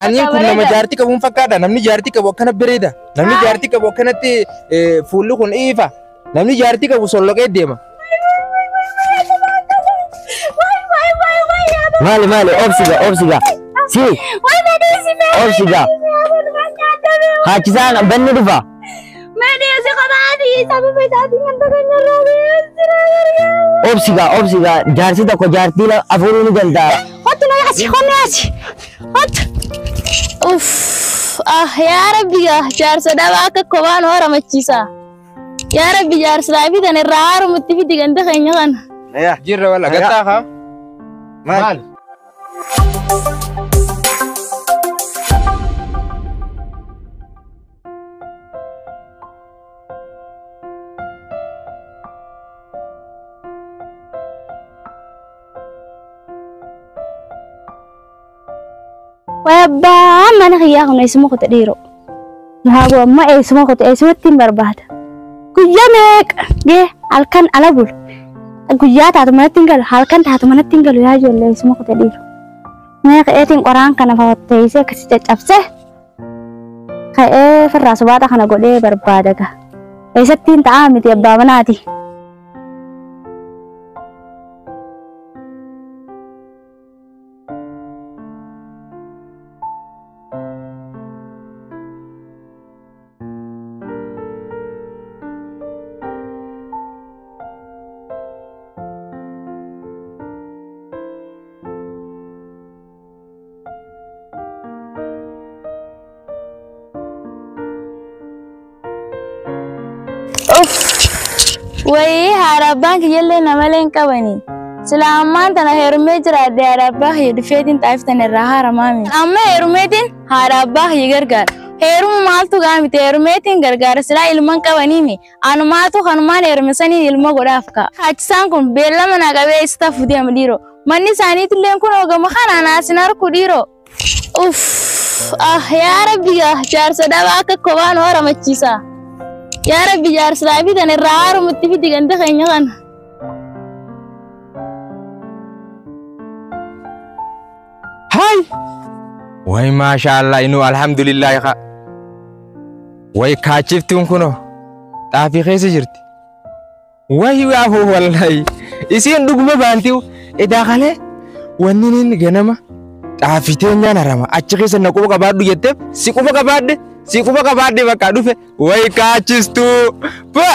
Ani kun nama jaartii qabuun fakkaata. Namni jaartii qabu akkana bareeda. Namni jaartii qabu akkanatti fuulli kun ifa. Namni jaartii qabu solloqee deema. Maali maali obsiga obsiga. Si obsiga. Haachisaan banni dhufa. Obsiga obsiga jaarsi tokko jaartii afurii ni danda'a. Kottu na yaasi kottu yaasi. Kottu. Uff ah yaa rabbi jaarsa dhabaa akka kophaan horamachiisa. Yaa rabbi jaarsa dhabii tan irraa haarumutti fidi ganda keenya kana. Jirra wala gattaa haa. Maali? Wayabbaa mana kiyyaa kun eessuma qote dhiiroo. Naagu amma eessuma qote eessumatti hin barbaada. Guyyaa meeqa gee halkan ala bulu. Guyyaa taatu manatti hin galu halkan taatu manatti hin galu yaa ijoollee eessuma qote dhiiroo. Meeqa eetiin qoraan kana fawwatteessee akkasi caccabsee ka'ee firraa subaadha kana godhee barbaada gaa. Eessatti hin ta'aa miti abbaa manaati. Wayii haadha abbaan kiyyallee nama leen qabani. Sila ammaan tana heerumee jiraadde haadha abbaa kiyya dhufeetiin xaaftan irraa haaramaami. Amma heerumeetiin haadha abbaa kiyya gargaara. Heeruma maaltu gaamite heerumeetiin gargaara silaa ilman qabaniimi. Anumaatu kanumaan heerume saniin ilma godhaaf ka'a. Haachisaan kun beellama na qabee isa tafu deema dhiiroo. Manni isaaniitillee kun hoogama kanaan asin harku dhiiroo. Uff ah yaa rabbi jaarsa dhabaa akka kophaan horamachiisa. Yaa rabbi jaarsa dhabii tan irraa haarumutti fidi ganda keenya kana. Hai. Way maashaallah inuu alhamdulillah haa. Way kaachiftuun kunoo xaafii keessa jirti. Way yaafuu wallahi isiin dhuguma baantiu edaa kalee wanni inni ganama xaafii teenyaan harama achi keessa na quba qabaadhu jetteef si quba qabaadhe si quba qabaadhe bakka dhufe way kaachistuu ba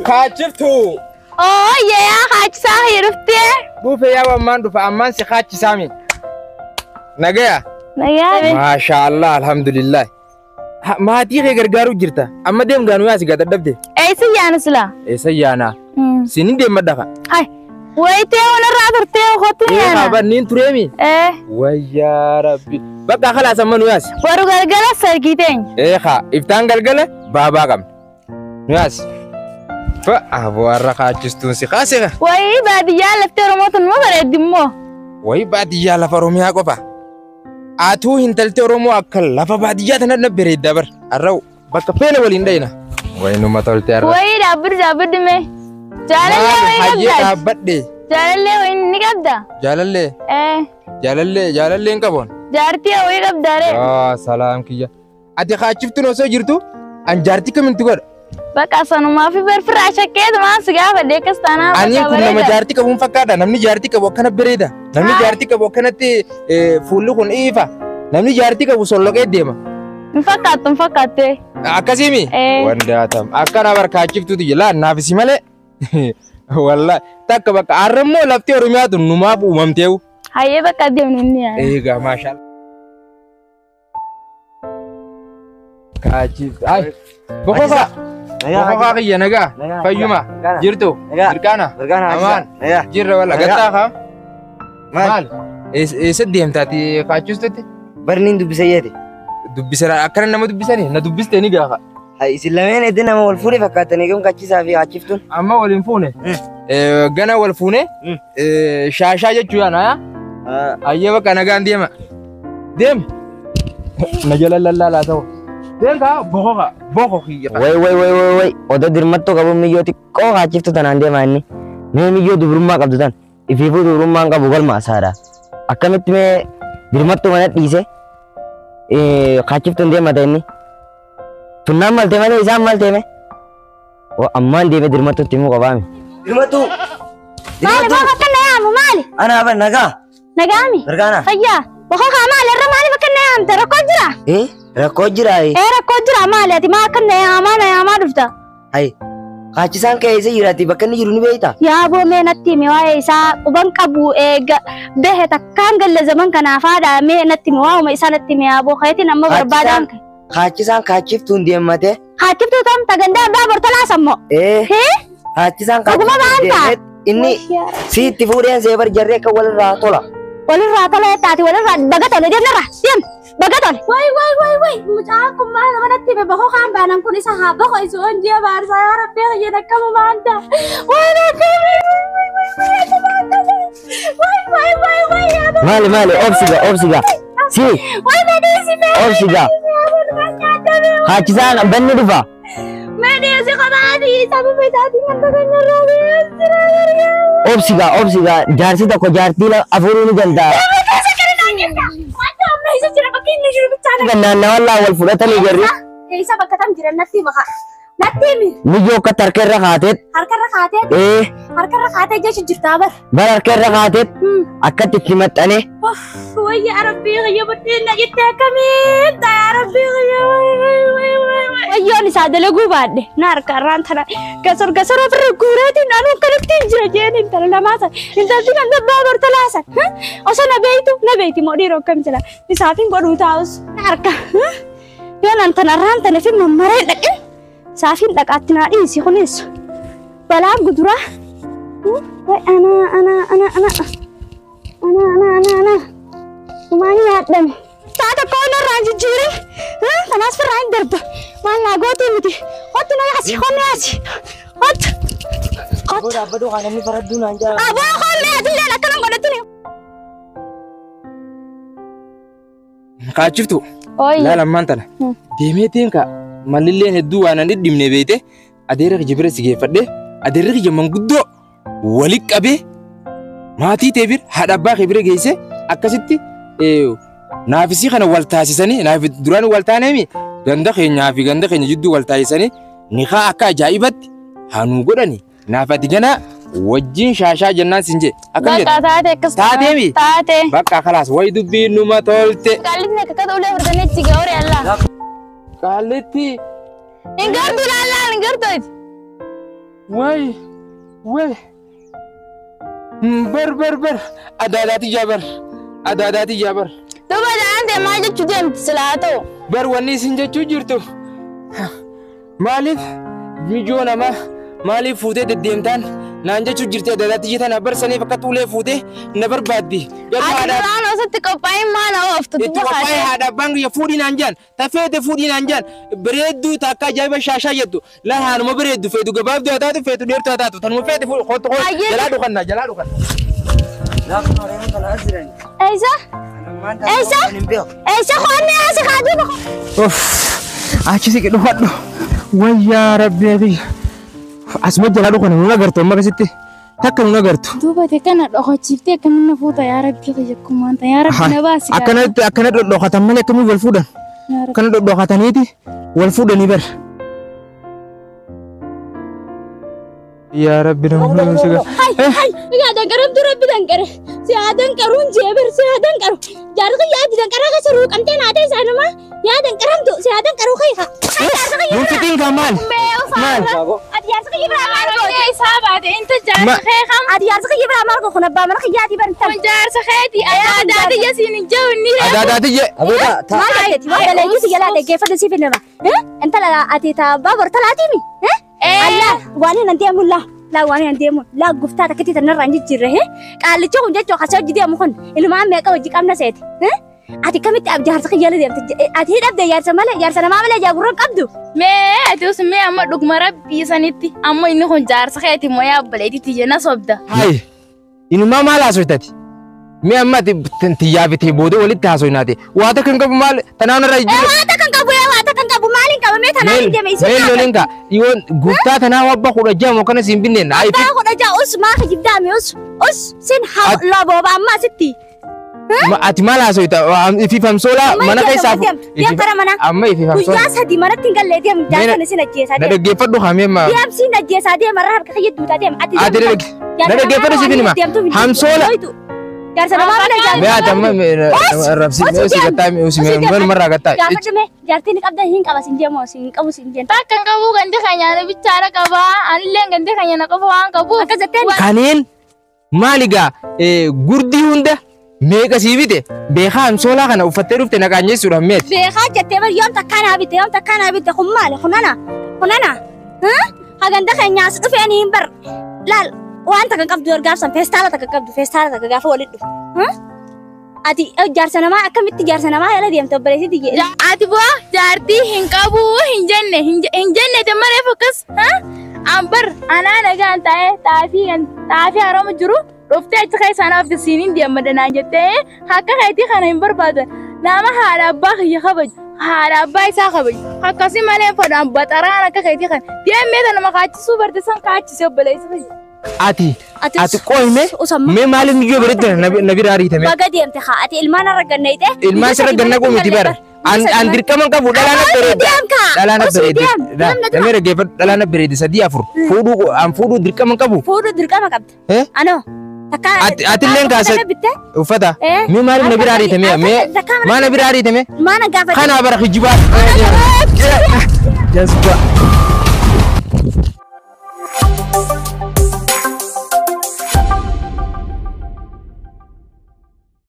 kaachiftuu. Oo yaa kaachisaa kiyya dhuftee. Dhufe yaa ammaan dhufa ammaan si kaachisaami. Nagaya. Nagaa. Maashaallah alhamdulillah. Maatii kee gargaaruu jirta. Amma deem gaanuu yaa si gad dadhabde. Eessa yaana sila? Eessa yaana? Sinin deemadha ka. Hai. Wayitee walirraa turtee kottu yaana. Ee kaaba niin tureemi. Ee. Wayyaa rabbi. Bakka khalaas amma nu yaasi. Waru galgala sargii teenya. Ee haa iftaan galgala baabaa qabna. Nu yaasi. Fa aboo har'a kaachistuun si kaase ka. Wayii baadiyyaa lafti Oromoo tun ma bareeddi immoo. Wayii baadiyyaa lafa Oromiyaa qofa. Atuu hintalti Oromoo akka lafa baadiyyaa tana na bareedda bar. Har'a bakka feene waliin dhayina. Wayii numa tolte har'a. Wayii dhaabbadhu dhaabbadhu mee. Jaalallee wayii Hayyee qabda. dhaabbadhe. Jaalallee wayii ni qabda. Jaalallee. Ee. Jaalallee jaalallee hin qaboon. Jaartii wayii qabda ree. Yaa salaam kiyya. Ati kaachiftuun osoo jirtu an jaartii kamintu godha. Bakka sanumaa fi firraa shakkeetumaan si gaafadhe akkas taanaa Ani bakka kun nama bareeda. jaartii qabuun fakkaata. Namni jaartii qabu akkana bareeda. Namni jaartii qabu akkanatti fuulli kun ifa. Namni jaartii qabu solloqee deema. Hin fakkaattu hin fakkaatte. Akkasiimi? Ee. Wandaatam. Akkana barkaachiftuutu jira. Naaf isi malee. Wallahi takka bakka har'ammoo lafti Oromiyaa tun numaaf uumamteewu. Hayyee bakka deemnu inni yaada. Eegaa maashaallah. Kaachiftu. Ay. Boqofa. Boqofa kiyya nagaa. Fayyuma. Jirtu. Dirqaana. Amaan. Jirra walla gattaa haa. Maali? Eessa deemtaati kaachistutti? Barniin dubbisa yeete. Dubbisa akkana nama dubbisanii na dubbiste ni gaafa. Isin lameen edda nama wal fuudhe fakkaatanii gam kaachisaa fi kaachiftuun. Amma waliin fuune. Gana wal fuune. Shaashaa jechuu yaana yaa. Ayyee bakka nagaan deema. Deem. Na jala lallaalaa ta'u. Deem kaa boqoqa boqo kiyya. Way way way way way odoo dirmattuu qabu miyyoo xiqqoo kaachiftu tanaan deema inni. Mee miyyoo dubrummaa qabdu tan ifiifuu dubrummaan qabu galma asaadha. Akkamitti mee dirmattuu mana dhiise Kaachiftuun deemata inni. Tunnaan malte malee isaan malte me. Ammaan deemee dirmattuutti himuu qabaame. Dirmattuu! Maali boo bakka na yaamu maali? Anaa ban nagaa. Nagaami. Gargaara. Fayyaa. Boko kaa maali irra maali bakka na yaamte rakkoo jira? Rakkoo jira. Rakkoo jira maali ati maa akka na yaamaa dhufta? Hai. Kaachisaan kee eessa jiraati bakka inni jiru ni beektaa? Yaa boo mee natti himi waa'ee isaa quban qabu eega behe takkaan galle zaman kanaaf haadha mee natti himi waa'uma isaa natti himi yaa boo kayetiin amma barbaadaan. Kaachisaan kaachiftuun deemmatee. Kaachiftuu tam tagandaa abbaa bortolaa sammoo. Kaachisaan kaachiftuun deemmatee inni siitti fuudheen seebar jarree akka walirraa tola. Walirraa tola taate walirraa baga tole deemnarra deem baga tole. Wayi wayi wayi wayi mucaan kun maal nama natti hime bakoo kaan baanan kun isa haa bakoo isu onjii abaarsaa yaa rabbii kiyya nakkama maanta. Wayi nakkama wayi wayi wayi wayi yaa Maali maali obsiga obsiga. Si wayi madeesi mee. obsiga. Kaachisaan banni dhufa. Madeesi qobaati sababa isaatiin wanta kana irraa jira gargaara. Obsiga obsiga jaarsi tokko jaartii afurii ni danda'a. Naannawaa wal fudhatanii jarri. Isa bakka tam jiran natti maka. Natti himi. Miyyoo akka harka irra kaateet. Harkarra kaatee. Harkarra kaatee jechuun jirtaa bar. Bara harka irra kaateet akkatti itti maxxanee. Wayya Rabbii kiyya buddeena jettee akkamiin ta'a Rabbii kiyya. Wayyoon isaa dalaguu baadhe na harkarraan tana gasor gasor ofirra guureetiin anuu akkanatti hin jira jeen intala lamaa san intalti kan dabbaa bortolaa san osoo na beeytu na beeyti moo dhiiroo akkam jira isaaf hin godhuu taa'us na harka yoo nan tanarraan tana fi mammaree dhaqin saafiin dhaqaatti naa dhiisi kunis balaan guduraa way ana ana ana ana ana ana ana ana Maal nyaadhame? Taata koon irraan jijjiirin. Kanaas firraa hin darba. Maal naa gootii miti. Hottu na yaasi, honna yaasi. Hottu. Hottu. Dhaabbatu kan namni faradduu naan jaa. Aboo honna atilleen akkana godhatini. Kaachiftu. Ooyye. Laala ammaan tana. Deemeetiin ka mallilleen hedduu waan an dhidhimne beeyte adeera kiyya bira si geeffadhe adeerri kiyya manguddoo walitti qabee maatii tee bira haadha abbaa kee bira geesse akkasitti naafisii kana wal taasisanii naafi duraan wal taaneemi ganda keenyaa fi ganda keenya jidduu wal taasisanii nikaa akka ajaa'ibatti hanuu godhani naaf ati gana wajjin shaashaa jennaan sin jee akkam Bakka jette taate akkas. Taateemi? Taate. Bakka kalaas wayi dubbiin numa tolte. Qaallitti akka kata ulee furdanii itti ga'oore allaa. Qaallitti Hin gartuu laallaan hin gartuu. wayi wayi bar bar bar adaadaati ijaa bar adaadaati ijaa bar. Duuba da'aan maal jechuu deemti silaa ta'u. Bar wanni isin jechuu jirtu maaliif mijoo namaa maaliif fuutee deddeemtaan naan jechuu jirti adaadaatti ijaa tana barsaniif akka xuulee fuutee na barbaaddi. Garuu Ati haadha duraan osoo qophaa'in maal ooftu itti qophaa'ee haadha abbaan kiyya fuudhii naan jaan tafeete fuudhii naan jaan bareedduu takka ajaa'iba shaashaa jettu laa haanuma bareeddu feetu gabaabduu haa taatu feetu dheertuu haa taatu tanuma feete fuudhi kottu kottu Baay'ee. jalaa dhukanna jalaa dhukanna. Laafa as jiran. Eessa? Eessa? Eessa qoonni asi kaaduu Uff, achi siqi dhufadhu. Wayyaa rabbii kiyya. Asuma jalaa dhukanna nun agartu amma akkasitti takka nun agartu. Duuba ta'e kana dhokachiiftee akkamiin na fuuta yaa rabbii kiyya kumaanta yaa rabbi na baasi. Akkanatti akkana dhodhokatan malee akkamiin wal fuudhan? Akkana dhodhokataniiti wal fuudhanii bar. Yaa rabbi nama fuudhan. Hai, yaa danqaramtu rabbi danqare. Si haa danqaruun jee bar si haa danqaru. Jaarri kiyya ati danqaraa keessa ruuqamtee naatee isaanuma yaa danqaramtu si haa danqaru kayya. Nun fixiin kaa maal? Maal? Ati jaarsi kiyya biraa maal goote? Isaa baate inta jaarsa kee kam? Ati jaarsi kiyya biraa maal goote? Kun abbaa mana kiyyaati bar intal. Kun jaarsa keeti adaadaati yasiin hin jiru inni. Adaadaati jee. Aboota ta. Maal jetteeti? Waan dalayyuu si jalaa dhaggeeffatu siif hin nama. Intala ati taa abbaa bortolaatiimi? Allah waan hin deemu laa. Laa waan hin deemu laa guftaa takkatti tanarraa hin jijjiirre qaallichi kun jechuun kasee hojii deemu kun ilmaan meeqa hojii qabna seeti. Ati kamitti jaarsa kiyya deemte ati hidhabde jaarsa malee jaarsa namaa malee jaagurra hin qabdu. Mee ati usmee amma dhuguma rabbii sanitti amma inni kun jaarsa keeti moo yaa obboleettiitti jenna sobda. Hai. Inumaa maal haasofitati? Mee amma tiyyaa fi booda walitti haasofinaati. Waa takka hin qabu maal tanaan irra jijjiirre. Waa takka hin qabu waa takka hin qabu maaliin qabamee tanaan hin deeme isin. Meel loleen kaa dhiyoon guftaa tanaa wabba 16 kana siin binneen. Abbaa 16 us maa kijibdaame us us sin haa labooba amma asitti. Ati maal haasofta? Ifiif hamsoolaa mana keessaa Deem kara mana. Amma ifiif hamsoolaa. Guyyaa 3 manatti hin galle deem jaarsan isin ajjeesaa Na deem. dhaggeeffadhu hamee ma. Deem siin ajjeesaa deem irraa harka kiyya duutaa deem. Ati Ati na dhaggeeffadhu siif hima. Hamsoola. Jaarsa namaa mana jaarsa. Mee ati amma rabsi mee si gattaa mee si malumarraa gattaa. Gaafadhu mee jaartiin ni qabda hin qaba siin deemu siin qabu siin jenna. Takka hin qabu gandi keenya ana bichaadha qabaa. Anillee gandi keenya na qofa waan qabuuf. Akkas jetteen Kaneen maali gaa gurdii hunda meeqa sii bite beekaa hamsoolaa kana uffattee dhufte na qaanyeessuudhaaf meeti. Beekaa jettee bar yoom takkaa naa bitte yoom takkaa naa bitte kun maali kun ana kun ana haganda keenyaas dhufeen hin bar laal waan takka qabdu gaafsan feestaala takka qabdu feestaala takka gaafa walitti dhufu. Ati jaarsa namaa akkamitti jaarsa namaa jala deemte obboleessitti jedhe. Ati bu'aa jaartii hin qabu hin jenne hin jenne te mareef akkas ambar anaa nagaan taa'ee xaafii harama jiru dhuftee achi keessaa naaf siiniin deemmadha naan jettee akka keetii kana hin barbaadan nama haadha abbaa kiyya kabaju haadha abbaa isaa kabaju akkasii malee fadhaan baxaraan akka keetii kana deemee tana nama kaachisuu barte san kaachisee obboleessa kiyya. Ati ati qoyme mee maaliif miyyoo bareedde na bira ariitame. Baga deemte haa ati ilmaan irra ganneeyte. Ilmaan sirra ganna miti bara. An dirqama hin qabu dhalaan bareedde. Dhalaan bareedde. Namni dhaggeeffadhu dhalaan bareedde 3 4 fuudhuu an fuudhuu dirqama hin qabu. Fuudhuu dirqama qabda. Anoo. Atilleen kaasa uffata. Mee maaliif na bira ariitame? Mee maal na bira ariitame? Maana gaafate. Kana bara kijibaa. Jazba.